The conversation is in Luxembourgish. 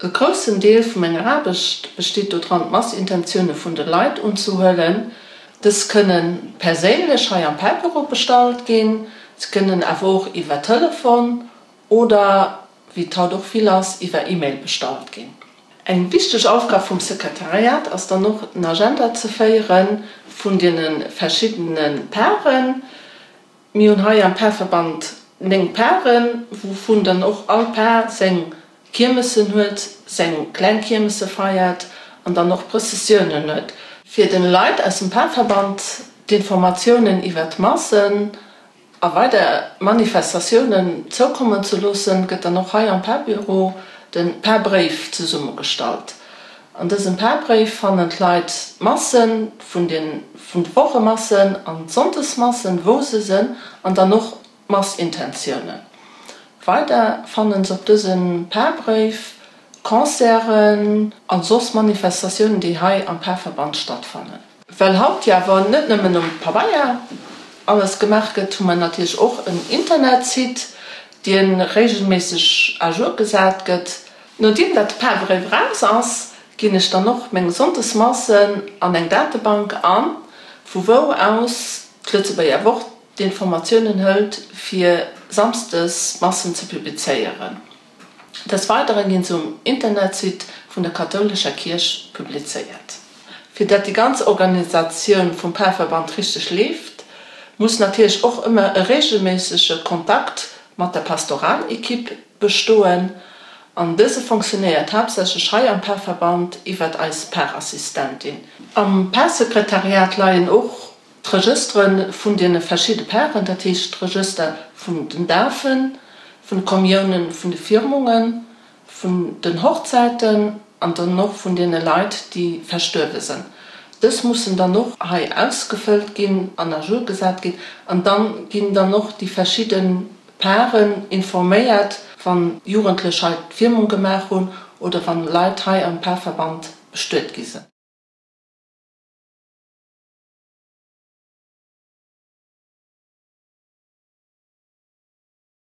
E groussen Deel vu menger Aarbecht besteet dodran, d'Massintentioune vun de Leit unzehuelen. Dës kënne perséinlech hei am Parbüro bestallt ginn, se kënnen awer och iwwer Telefon oder, wéi et haut och vill ass, iwwer E-Mail bestallt ginn. Eng wichteg Aufgab vum Sekretariat ass dann och, den Agenda ze féiere vun deene verschiddene Paren. Mir hunn hei am Parverband 9 Paren, wouvun dann och all Par seng Kiermessen huet, seng kleng Kiermesse feiert an dann och Prëssessiounen huet. Fir den Leit aus dem Parverband d'Informatiounen iwwert d'Massen a weider Manifestatiounen zoukommen ze loossen, gëtt dann och hei am Parbüro de Parbréif zesummegestallt. An dësem Parbréif fannen d'Leit d'Massen vun den vun de Wochemassen an d'Sonndesmassen, wou se sënn, an dann och d'Massintentiounen. Weider fannen se op dësem Parbréif Concerten an soss Manifestatiounen, déi hei am Parverband stattfannen. Well haut jo awer net nëmmen um Pabeier alles gemaach gëtt, hu mer natierlech och en Internetsite, dien regelméisseg à jour gesat gëtt. Nodeem dat de Parbréif eraus ass, ginn ech dann och meng Sonndesmassen an eng Datebank an, vu wou aus d'Lëtzebuerger Wort d'Informatiounen hëlt, fir samsdes d'Massen ze publizéieren. Des Weideren ginn se um Internetsite vun der kathoulescher Kierch publizéiert. Fir dat déi ganz Organisatioun vum Parverband richteg leeft, muss natierlech och ëmmer e regelméissege Kontakt mat der Pastoralequipe bestoen, an dëse fonctionnéiert haaptsächlech hei am Parverband iwwert eis Parassistentin. Am Parsekretariat leien och d'Regëstere vun deene verschidde Paren, dat heescht d'Regëster vun den Dafen, vun de Kommiounen, vun de Firmungen, vun den Hochzäiten an dann och vun deene Leit, déi verstuerwe sënn. Dës mussen dann och hei ausgefëllt ginn an à jour gesat ginn an da ginn dann och déi verschidde Paren informéiert, wann Jugendlech hei d'Firmung gemaach hunn oder wann Leit hei am Parverband bestuet gi sënn.